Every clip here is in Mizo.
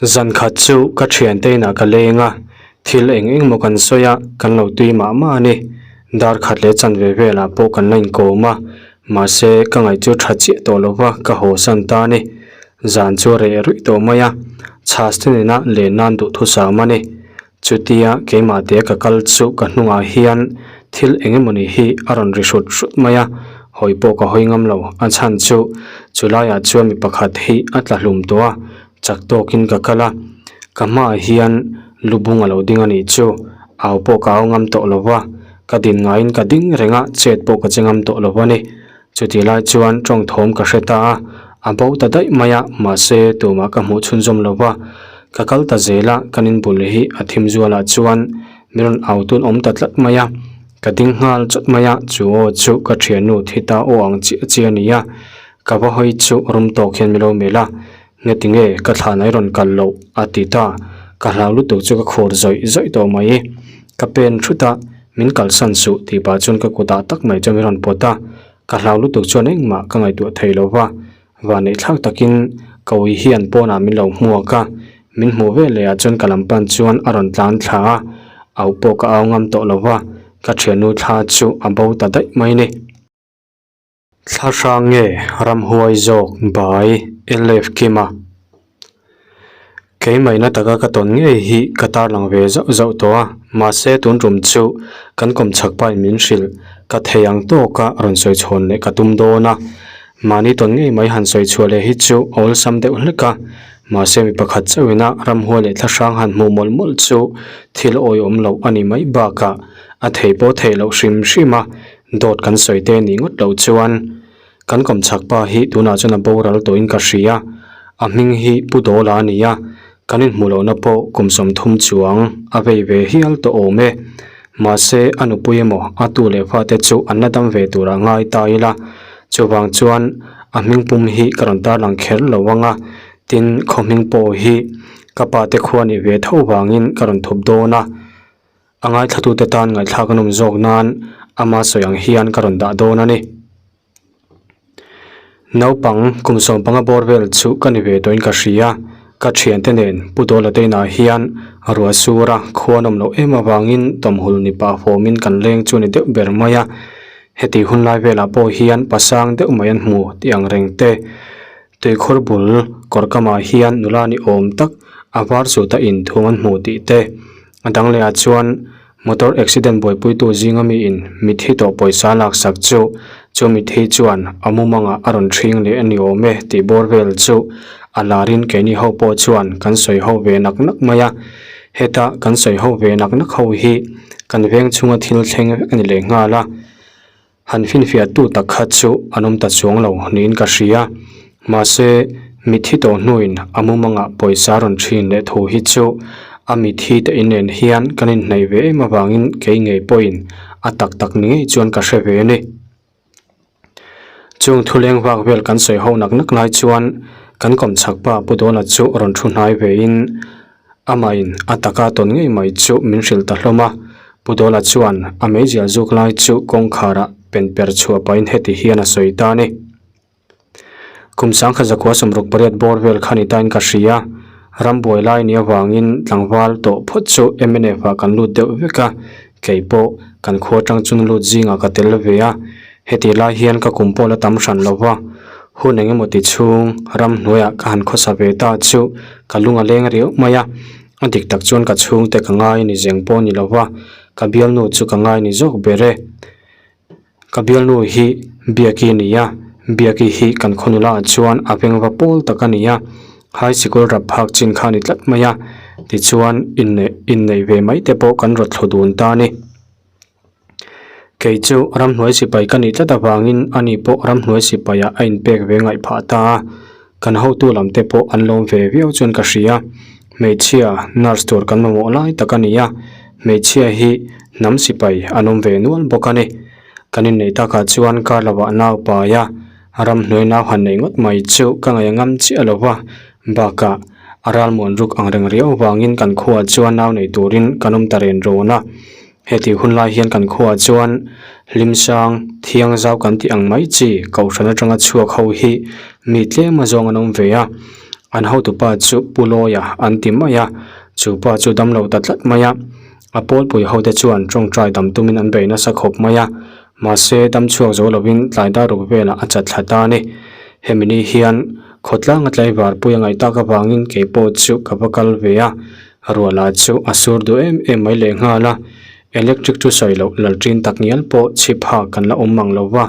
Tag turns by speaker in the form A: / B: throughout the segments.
A: Zan khat chu ka thiante inah ka leng a, thil eng eng maw kan sawi a, kan lo tui mah mah a ni. Dar khat leh chanve velah pawh kan la inkawm a, mahse ka ngaih chu tha chiah tawh lo va, ka haw san ta a ni. Zan chu a reh ruih tawh mai a, chhas te nena len nan duhthusam a ni. Chutia keimah te ka kal chu ka hnungah hian thil eng emawni hi a rawn ri hrut hrut mai a, hawi pawh ka hawi ngam lo. A chhan chu chulaiah chuan mi pakhat hi a tla hlum tawh a, chak tawkin ka kal a, ka hmaah hian lu bung a lo ding a nih chu, au pawh ka au ngam tawh lo va, ka din ngaiin ka ding reng a, chet pawh ka che ngam tawh lo a ni. Chutih lai chuan tawng thawm ka hre ta a, a bo ta daih mai a, mahse tumah ka hmuh chhunzawm lo va, ka kal ta zel a, kan inbul hi a thim zualah chuan min rawn au tun awm ta tlat mai a, ka ding nghal chawt mai a, chu aw chu ka thiannu thi ta aw ang chiah chiah a ni a, ka va hawi chu rum tawk hian min lo melh a, ngeti nge ka thlan ai rawn kal loh a ti ta, ka hlau lutuk chu ka khur zawih zawih tawh mai, ka pen thut a. Min kalsan suh tih pah chuan ka kutah tak mai chuan min rawn pawt a, ka hlau lutuk chuan engmah ka ngaihtuah thei lo va, vanneih thlak takin ka ui hian pawnah min lo hmuak a, min hmuh vel leh ah chuan ka lam pan chuan a rawn tlan thla a, auh pawh ka au ngam tawh lo va, ka thiannu thla chu a bo ta daih mai ni. Thla hrang nge ramhuai zawk bai LF Kima? Keimahina taka ka tawn ngei hi ka tarlang ve zauh zauh tawh a, mahse tun tum chu kan kawmchhak pain min hrilh ka thei ang tawka rawn sawi chhawn leh ka tum dawn a, mahni tawn ngei mai han sawi chhuah leh hi chu a awlsam deuh hlek a, mahse mi pakhat chauhina ramhuai leh thla hrang han hmuh mawlh mawlh chu thil awihawm loh a ni mai bakah a thei pawh theih loh hrim hrim a. Dawt kan sawi te nih ngawt loh chuan kan kawmchhak pa hi tunah chuan a boral tawhin ka hria, a hming hi Pu Dawla a ni a, kan inhmuh lohna pawh kum 30 chuang a vei ve hial tawh awm e. Mahse a nupui emaw a tu leh fate chu an la dam ve turah ngai ta ila, chuvang chuan a hming pum hi ka rawn tarlang kher lo ang a, tin khaw hming pawh hi ka pa te khua nih ve tho vangin ka rawn thup dawn a. A ngaithlatute tan ngaihthlak a nawm zawk nan ama sawi ang hian ka rawn dah dawn a ni. Naupang kum 15 bawr vel chu ka ni ve tawhin ka hria. Ka thiante nen Pu Dawla te inah hian ruah sur a khua nawm loh em avangin tawmhul ni pah fawmin kan leng chu a ni deuh ber mai a. Heti hun lai velah pawh hian pasang deuh mai an hmu tih ang reng te. Tuikhur bul kawr kamah hian nula ni awm tak a var suta inthum an hmu tih te. A dang lehah chuan motor accident buaipuitu zinga miin mitthi tawh pawisa laksak chu chu mitthi chuan a mumangah a rawn ṭhing leh a ni awm e tih bawr vel chu a larin keini ho pawh chuan kan sawi ho ve nak nak mai a. Heta kan sawi ho ve nak nak ho hi kan veng chhunga thil thleng vek a ni leh nghal a. Han finfiah tu tak kha chu an awm ta chuang lo niin ka hria. Mahse, mitthi tawh hnuin a mumangah pawisa rawn thin leh thu hi chu a mitthi te inen hian kan inhnaih ve em avangin kei ngei pawhin a tak tak ni ngei chuan ka hre ve a ni. Chung thuleng vak vel kan sawi ho nak nak lai chuan kan kawmchhak pa Pu Dawla chu rawn thu hnai vein Amahin a taka tawn ngei mai chu min hrilh ta hlawm a, Pu Dawla chuan a meizial zuk lai chu kawngkharah pen per chhuah pahin heti hian a sawi ta a ni. Kum 1968 bawr vel kha ni tain ka hria, rambuai lai ni avangin tlangval tawh phawt chu mnf ah kan lut deuh vek a, kei pawh kan khua tang chun lut zingah ka tel ve a, Heti lai hian ka kum pawh la tam hran lo va, hun eng emaw ti chhung ramhnuaiah ka han khawsa ve ta chu ka lung a leng riau mai a, a dik tak chuan ka chhungte ka ngai ni zeng pawh ni lo va, ka bialnu chu ka ngai ni zawk ber e. Ka bialnu hi Biaki a ni a, Biaki hi kan khawnula ah chuan a vengva pawl tak a ni a, high sikul rap phak chin kha a ni tlat mai a, tichuan inneih inneih ve mai te pawh kan rawt thlu dun ta a ni. Kei chu ramhnuai sipai ka nih tlat avangin ani pawh ramhnuai sipaiah a inpek ve ngaih phah ta a, kan hotu lam te pawh an lawm ve viau chuan ka hria. Hmeichhia nurse tur kan mamawh lai tak a ni a, hmeichhia hi hnam sipai an awm ve nual bawk a ni. Kan inneih takah chuan kar lovah nau pai a, ramhnuai nau han neih ngawt mai chu ka ngaih a ngam chiah lo va, bakah a ralmuan ruk ang reng riau avangin kan khuaah chuan nau nei turin kan awm ta ren rawn a. Heti hun lai hian kan khuaah chuan hlimsang, thiang zau kan tih ang mai chi kohhran atanga chhuak ho hi mi tlem a zawng an awm ve a. An hotupa chu Pu Lawia an ti mai a, chu pa chu damlo ta tlat mai a. A pawlpui hote chuan tawngtai dam tumin an bei nasa khawp mai a, mahse dam chhuak zo lovin tlai dar ruk velah a chat thla ta a ni. Hemi ni hian khawtlanga tlaivar pui a ngaih tak avangin kei pawh chu ka va kal ve a, ruahlah chu a sur duh em em mai lehnghal a, electric chu sawi loh lalṭin tak ngial pawh chhip hak kan la awm mang lo va,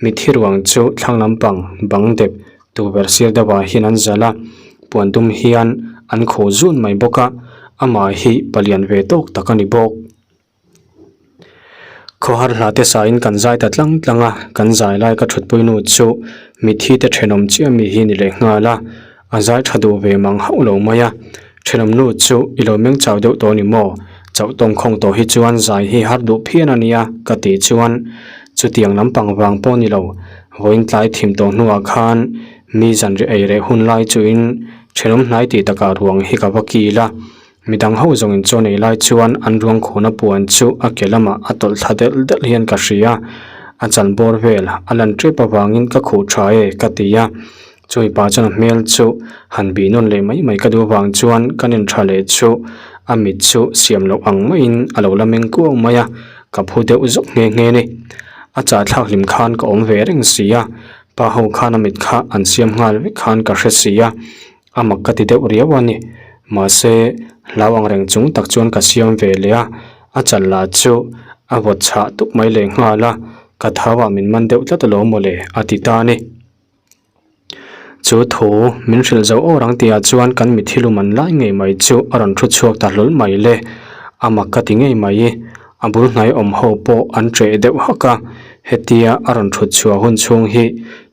A: mitthi ruang chu thlang lampang bang dep Tukverh sir deuhah hian an zalh a, puan dum hian an khuh zun mai bawk a, amah hi palian ve tawk tak a ni bawk. Khawhar hla te sain kan zai ta tlang tlang a, kan zai lai ka thutpui nu chu mithi te thenawm chiah mi hi ni leh nghal a, a zai tha duh ve mang hauh lo mai a, thenawm nu chu i lo meng chau deuh tawh a ni maw? Chauh tawngkhawng tawh hi chuan zai hi har duh phian a nia ka tih chuan chutiang lampang vang pawh a ni lo. Vawiin tlai thim tawh hnuah khan mi zanri ei reh hun lai chuin thenawm hnai tih takah ruang hi ka va kil a, midang ho zawngin chaw nei lai chuan an ruang khuna puan chu a ke lamah a tawlh thla delh delh hian ka hria, a chan bawr vel a lan tep avangin ka khuh tha e ka ti a, chumi pah chuan a hmel chu han bih nawn leh mai mai ka duh avang chuan ka nen tha leh chu a mit chu siam loh ang maiin a lo la meng kuau mai a, ka phu deuh zawk nghe nghe a ni. A chah thlak hlim khan ka awm ve reng si a, pa ho khan a mit kha an siam nghal vek khan ka hre si a, a mak ka ti deuh riau a ni. Mahse, hlau ang reng chung tak chuan ka siam ve leh a, a chal lah chu a vawt chhah tup mai leh nghal a, ka thau ah min man deuh tlat alawm mawle a ti ta a ni. Chu thu min hrilh zo awr ang tihah chuan kan mitthi lum an lai ngei mai chu a rawn thu chhuak ta hlawl mai le. A mak ka ti ngei mai. A bul hnai awm ho pawh an ṭeh deuh hak a, hetia a rawn thut chhuah hun chhung hi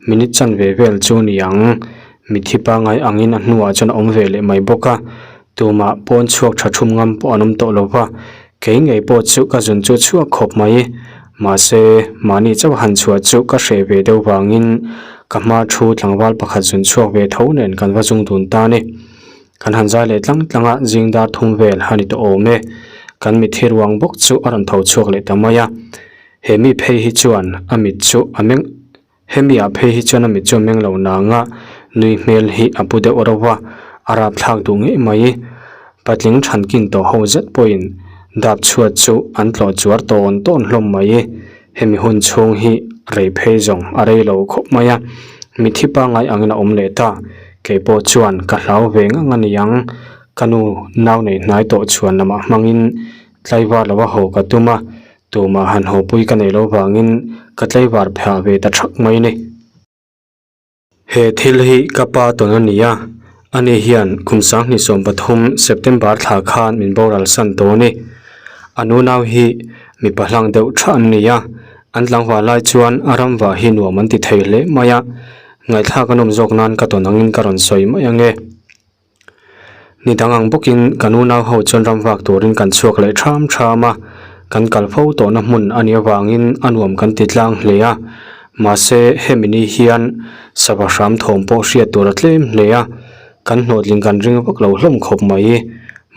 A: minute chanve vel chu ni ang. Mitthi pangngai angin a hnuah chuan a awm ve leh mai bawk a, tumah pawn chhuak ṭha thum ngam pawh an awm tawh lo va, Kei ngei pawh chu ka zun chu chhuak khawp mai. Mahse, mahni chauh han chhuah chu ka hreh ve deuh vangin ka hma thu tlangval pakhat zun chhuak ve tho nen kan va zung dun ta ni. Kan han zai leh tlang tlang a, zing dar thum vel a ni tawh awm e. Kan mitthi ruang bawk chu a rawn tho chhuak leh ta mai a. He mi phei hi chuan a mit chu a meng Hemi ah phei hi chuan a mit chu a meng lo nang a, nui hmel hi a pu deuh reuh a, a rapthlak duh ngei mai. Patling thankin tawh ho zet pawhin dap chhuat chu an tlawh chuar tawn tawn hlawm mai. Hemi hun chhung hi rei phei zawng a rei lo khawp mai a, mitthi pangngai angin a awm leh ta. Kei pawh chuan ka hlau ve ngang a niang, ka nu nau nei hnai tawh chhuan lamah hmangin tlaivar lova haw ka tum a, Tumah han hawpui ka neih loh vangin ka tlaivar phah ve ta thak mai ni. He thil hi ka pa tawn a ni a, ani hian kum 2013 September thla khan min boral san tawh a ni. A nunau hi mipa hlang deuh tha an ni a, an tlangval lai chuan a ramvah hi nuam an ti thei hle mai a, ngaihthlak a nawm zawk nan ka tawn angin ka rawn sawi mai ang e. Ni dang ang bawkin kan unau ho chuan ram vak turin kan chhuak leh tham tham a, kan kal fo tawhna hmun a nih avangin a nuam kan ti tlang hle a. Mahse hemi ni hian sava hram thawm pawh hriat tur a tlem hle a, kan hlawhtling kan ring vak lo hlawm khawp mai.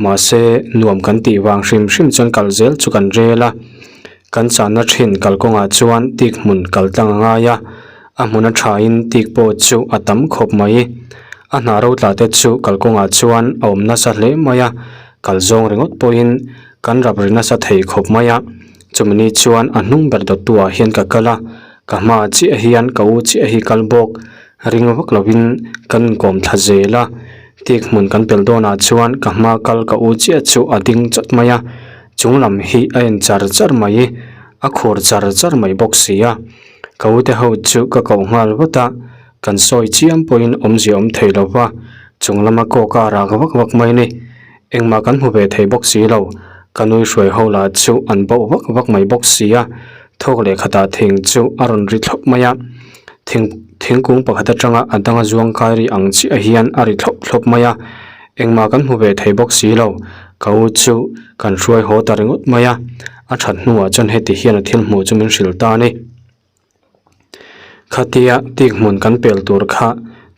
A: Mahse nuam kan tih vang hrim hrim chuan kal zel chu kan rel a, kan channa thin kalkawngah chuan tik hmun kal tlang a ngai a. A hmun a thain tik pawh chu a tam khawp mai. A hna ro tla te chu kalkawngah chuan a awm nasa hle mai a, kal zawng ringawt pawhin kan rap ri nasa thei khawp mai a. Chumi ni chuan a hnung ber dawttu ah hian ka kal a, ka hmaah chiah hian ka u chiah hi kal bawk. Ring vak lovin kan inkawm thla zel a, tik hmun kan pel dawnah chuan ka hma kal ka u chiah chu a ding chawt mai a, chung lam hi a en char char mai, a khur char char mai bawk si a. Ka ute ho chu ka koh nghal vat a, kan sawi chiam pawhin awmzia awm thei lo va, chung lama kawk a rak vak vak mai ni. Engmah kan hmu ve thei bawk si lo, ka nui hruai ho lah chu an bauh vak vak mai bawk si a, thawk leh khatah thing chu a rawn ri thlawp mai a, thing thingkung pakhat atanga a danga zuang kai ri ang chiah hian a ri thlawp thlawp mai a, engmah kan hmu ve thei bawk si lo, ka u chu kan hruai haw ta ringawt mai a. A that hnuah chuan heti hian a thil hmuh chu min hrilh ta a ni. Khatia tik hmun kan pel tur kha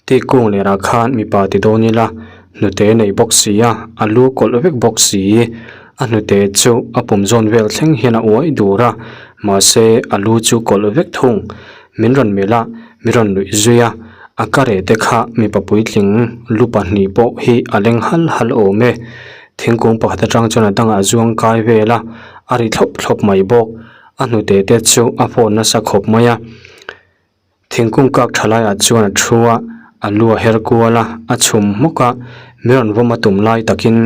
A: tik kung lerah khan mipa ti dawn ila hnute nei bawk si a, a lu kawlh vek bawk si. A hnute chu a pum zawn vel thleng hian a uai dur a, mahse a lu chu kawlh vek thung. Min rawn melh a, min rawn nuih zui a. A kareh te kha mipa puitling lu pahnih pawh hi a leng hal hal awm e. Thingkung pakhat atang chuan a dangah zuang kai vel a, a ri thlawp thlawp mai bawk. A hnute te chu a phone nasa khawp mai a. Thingkung kak tha laiah chuan a thu a, a lu a her kual a, a chhum hmawk a, min rawn vawm a tum lai takin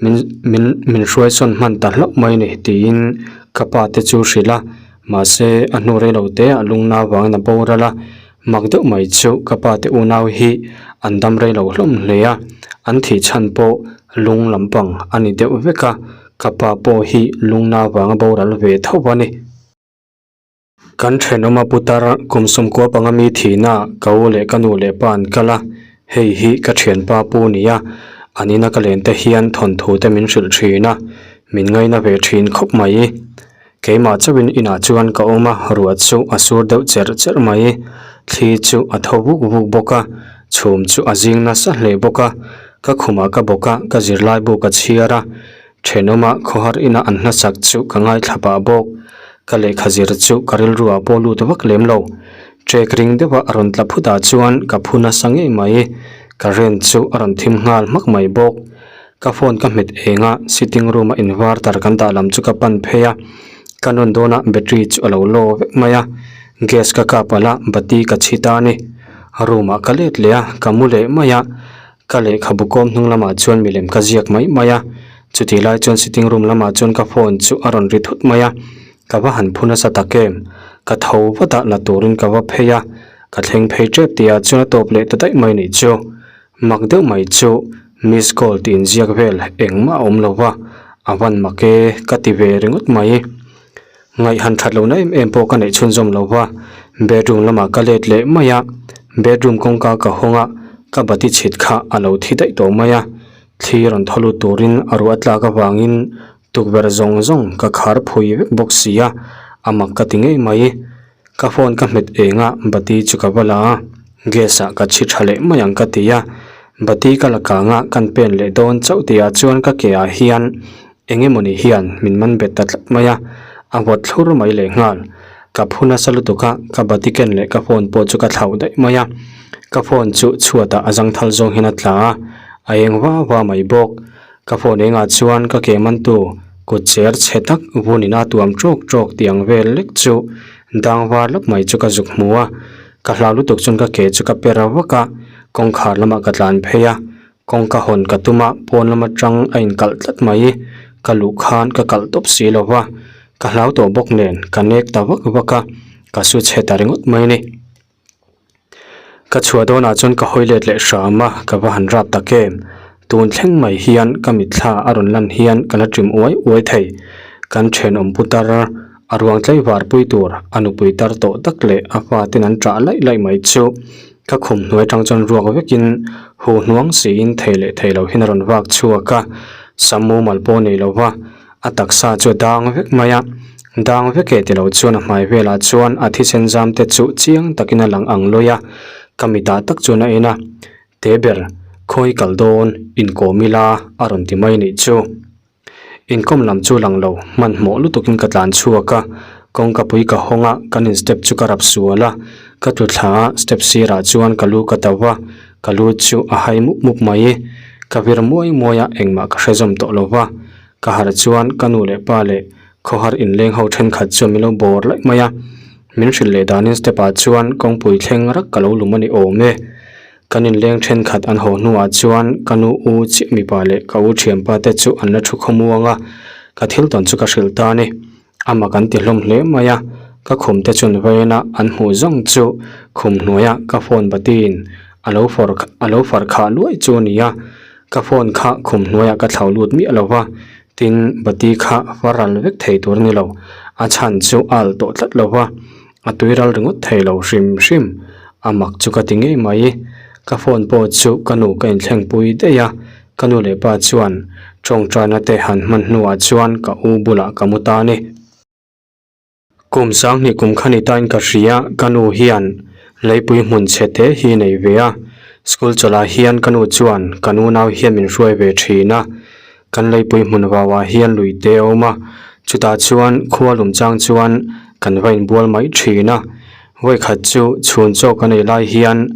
A: min min min hruai sawn hman ta hlauh mai a ni tiin ka pa te chu hrilh a, mahse a hnu rei lo te ah lungna avangin a boral a, mak deuh mai chu ka pa te unau hi an dam rei lo hlawm hle a, an thih chhan pawh lung lampang a ni deuh vek a, ka pa pawh hi lungna avanga boral ve tho a ni. Kan thenawma putar kum sawmkua panga mi thihna ka u leh ka nu leh pa an kal a, hei hi ka thianpa pu nia, an ina ka len te hian thawnthu te min hrilh thin a, min ngaina ve thin khawp mai. Keimah chauhin inah chuan ka awm a, ruah chu a sur deuh cherh cherh mai. Thli chu a tho vuk vuk bawk a, chhum chu a zing nasa hle bawk a, ka khumah ka bawk a, ka zirlai bu ka chhiar a, Thenawma khawhar ina an hnasak chu ka ngaithla pah bawk. Ka lehkha zir chu ka rilru ah pawh lut vak lem lo. Trek ring deuha a rawn tla phut ah chuan ka phu nasa ngei mai. Ka rent chu a rawn thim nghal hmak mai bawk. Ka phone ka hmet eng a, sitting room a inverter kan dah lam chu ka pan phei a. Ka nawn dawn a battery chu a lo low vek mai a. Gas ka kap alh a, bati ka chhi ta a ni. Room ah ka let leh a, ka mu leh mai a. Ka lehkhabu kawm hnung lamah chuan milem ka ziak mai mai a, chutih lai chuan sitting room lamah chuan ka phone chu a rawn ri thut mai a, ka va han phu nasa tak em, ka tho vat a la turin ka va phei a, ka thleng phei tep tih ah chuan a tawp leh ta daih mai nih chu, mak deuh mai chu miss call tih inziak vel engmah a awm lo va, a van mak e ka ti ve ringawt mai. Ngaih han that lohna em em pawh ka neih chhunzawm lo va, bedroom lamah ka let leh mai a, bedroom kawngka ka hawng a, ka bati chhit kha a lo thi daih tawh mai a, thli rawn thaw lut turin a ruah tlak avangin tukverh zawng zawng ka khar phui vek bawk si a, a mak ka ti ngei mai. Ka phone ka hmet eng a, bati chu ka va la a, gas ah ka chhi tha leh mai ang ka ti a, bati ka la kang a, kan pen leh dawn chauh tih ah chuan ka ke ah hian Eng emawni hian min man bet ta tlat mai a, a vawt thlur mai leh nghal. Ka phu nasa lutuk a, ka bati ken leh ka phone pawh chu ka thlauh daih mai a. Ka phone chu chhuatah a zangthal zawng hian a tla a, a eng va va mai bawk. Ka phone engah chuan ka ke mantu kut cher chhe tak vunin a tuam tawk tawk tih ang vel lek chu dang var lap mai chu ka zuk hmu a. Ka hlau lutuk chuan ka ke chu ka per vak a, kawngkhar lamah ka tlan phei a. Kawngka hawn ka tum a, pawn lam atang a inkalh tlat mai. Ka luh khan ka kalh tawp si lo va, ka hlau tawh bawk nen ka nek ta vak vak a, ka su chhe ta ringawt mai a ni. Ka chhuah dawnah chuan ka hawi let leh hram a, ka va han rap tak em. Tun thleng mai hian ka mitthla a rawn lan hian ka la ṭim uai uai thei. Kan ṭhenawm putar a ruang tlaivar pui tur a nupui tar tawh tak leh a faten an ṭah laih laih mai chu. Ka khum hnuai atang chuan ruak vekin hu hnuang siin thei leh thei lo hian a rawn vak chhuak a, sam mumal pawh nei lo va, a taksa chu a dang vek mai a, dang vek e tilo chuan a hmai velah chuan a thisen zam te chu chiang takin a lang ang lawi a, ka mitah tak chuan a en a, te ber khawi kal dawn inkawm ila a rawn ti mai nih chu. Inkawm lam chu lang lo, hmanhmawh lutukin ka tlan chhuak a, kawngka pui ka hawng a, kan in step chu ka rap sual a, ka tlu thla a, step sirah chuan ka lu ka tauh a, ka lu chu a hai mup mup mai, ka vir muai muai a, engmah ka hre zawm tawh lo va, ka harh chuan ka nu leh pa leh khawhar inleng ho thenkhat chuan min lo bawr laih mai a, min hrilh leh danin step ah chuan kawngpui thleng rak ka lo lum a ni awm e. Kan inleng thenkhat an haw hnuah chuan ka nu u chiah mipa leh ka u thianpa te chu an la thu khawmuang a, ka thil tawn chu ka hrilh ta a ni. Ama kan ti hlawm hle mai a, ka khum te chuan vawiin a an hmuh zawng chu khum hnuaia ka phone batin a lo fawr a lo far khah luai chu a ni a, ka phone kha khum hnuaiah ka thlauh lut miah lo va, tin bati kha far ral vek thei tur a ni lo, a chhan chu a alh tawh tlat lo va. A tui ral ringawt thei lo hrim hrim, a mak chu ka ti ngei mai. Ka phone pawh chu ka nu ka inthleng pui daih a, ka nu leh pa chuan tawngtaina te han hman hnuah chuan ka u bulah ka mu ta a ni. Kum sanghnih kum kha ni tain ka hria, ka nu hian leipui hmun chhe te hi nei ve a, school chawlhah hian ka nu chuan ka nu nau hian min hruai ve thin a, Kan leipui hmun vauah hian lui te a awm a, chutah chuan khua lum chang chuan kan va inbual mai thin a. Vawikhat chu chhun chaw kan ei lai hian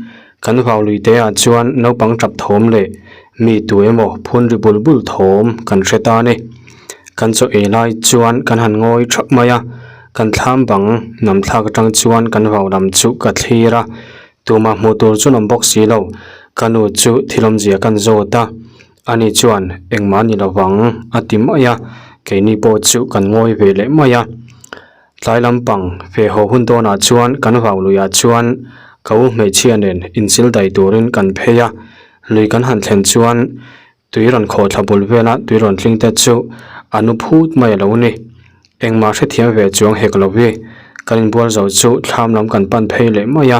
A: Kan vau lui te ah chuan naupang tap thawm leh mi tu emaw phun ri bul bul thawm kan hre ta a ni. Kan chaw ei lai chuan kan han ngawi thap mai a, kan thlam bang nam thlak atang chuan kan vau lam chu ka thlir a, tumah hmuh tur chu an awm bawk si lo. Ka nu chu thil awmzia kan zawt a, ani chuan engmah ni lovang a ti mai a, keini pawh chu kan ngawi ve leh mai a. Tlai lampang fe haw hun dawnah chuan kan vau luiah chuan ka u hmeichhia nen inchil dai turin kan phei a, lui kan han thlen chuan tui rawn khawh thla bul vela tui rawn tling te chu a nu phut mai a lo ni. Engmah hrethiam ve chuang hek lo hi kan inbual zo chu thlam lam kan pan phei leh mai a,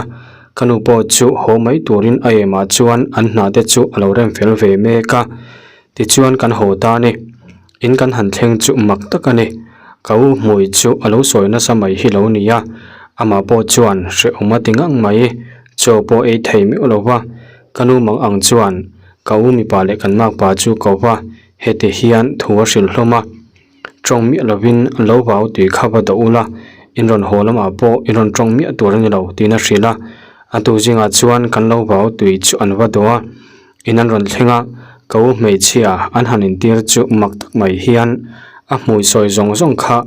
A: ka nu pawh chu haw mai turin a emah chuan an hna te chu a lo rem fel ve mek a, tichuan kan haw ta a ni. In kan han thleng chu mak tak a ni. Ka u hmui chu a lo sawi nasa mai hi lo ni a, amah pawh chuan hrehawm a ti ngang mai. Chaw pawh ei thei meuh lo va, ka nu mang ang chuan ka u mipa leh kan makpa chu ko va, heti hian thu a hrilh hlawm a. Tawng miah lovin lo vau tui kha va dawh ula, in rawn haw lamah pawh in rawn tawng miah tur a ni lo tiin a hrilh a. A tu zingah chuan kan lo vau tui chu an va dawh a. In an rawn thleng a, ka u hmeichhia an han intir chu mak tak mai hian a hmui sawi zawng zawng kha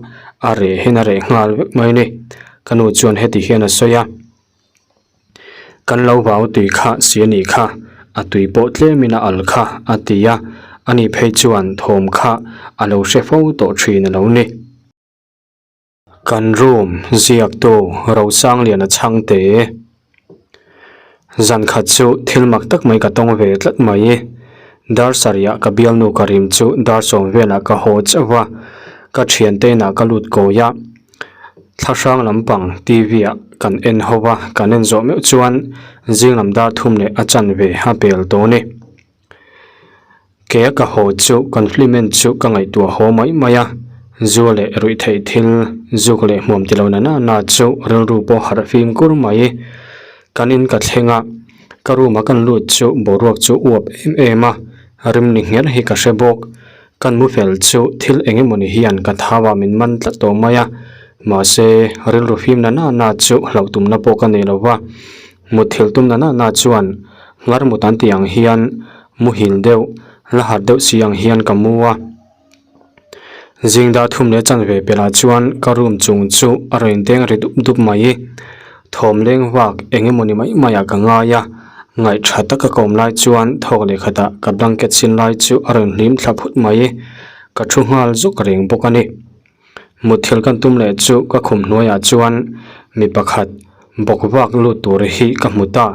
A: a reh hin a reh nghal vek mai a ni. Ka nu chuan heti hian a sawi a, Kan lo vau tui kha si a nih kha, a tui pawh tlemin a al kha a ti a, ani phei chuan thawm kha a lo hre fo tawh thin a lo ni. Kan room ziaktu Rosangliana chhangte zan khat chu thil mak tak mai ka tawng ve tlat mai. Dar sarih ah ka bialnu ka rim chu dar sawm velah ka haw chauh a, ka thiante inah ka lut kawi a, thlahrang lampang T_V ah kan en ho a, kan en zawh meuh chuan zing lam dar thum leh a chanve a pel tawh a ni. Kea ka haw chu kan film en chu ka ngaihtuah haw mai mai a, zu leh ruih theih thil zuk leh hmuam ti lo na na na chu rilru pawh harh fim kur mai. Kan in ka thleng a, ka room a kan lut chu boruak chu uap em em a, rim ni ngher hi ka hre bawk. Kan mu fel chu thil eng emawni hian ka thau ah min man tlat tawh mai a, mahse rilru fim na na na chu hlauh tumna pawh ka nei lo va. Mutthilh tum na na na chuan nghar mut an tih ang hian muhil deuh, la harh deuh si ang hian ka mu a. Zing dar thum leh chanve pelh ah chuan ka room chung chu a rawn inteng ri dup dup mai. Thawm leng vak eng emaw ni mai mai ah ka ngai a, ngaih tha taka ka awm lai chuan thawk leh khatah ka blanket sin lai chu a rawn hlim thla phut mai. Ka thu nghal zuk reng bawk a ni. Mutthilh kan tum leh chu ka khum hnuaiah chuan mi pakhat bawk vak lut tur hi ka hmu ta,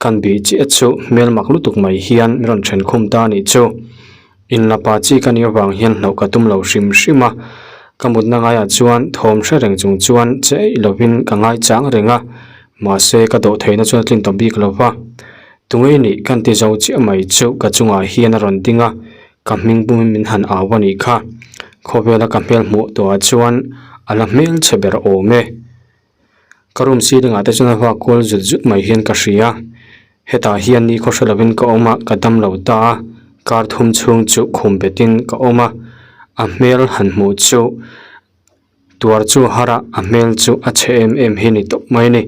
A: kan bih chiah chu hmel mak lutuk mai hian min rawn then khum ta a nih chu. Inlapa chi ka nih avang hian hlauh ka tum lo hrim hrim a, ka mutna ngaiah chuan thawm hre reng chung chuan che eih lovin ka ngaichang reng a, mahse ka dawh theihna chuan a tlin tawh bik lo va. Tungei nih kan ti zo chiah mai chu ka chungah hian a rawn ding a, Ka hming pumin min han au a nih kha. Khawvela ka hmel hmuh tawhah chuan a la hmel chhe ber awm e. Ka room ceiling ah te chuan a vak kual zut zut mai hian ka hria. Hetah hian ni khaw hre lovin ka awm a, ka dam lo ta a, kar thum chhung chu khum betin ka awm a, a hmel han hmuh chu tuar chu har a, a hmel chu a chhe em em hi ni tawp mai a ni.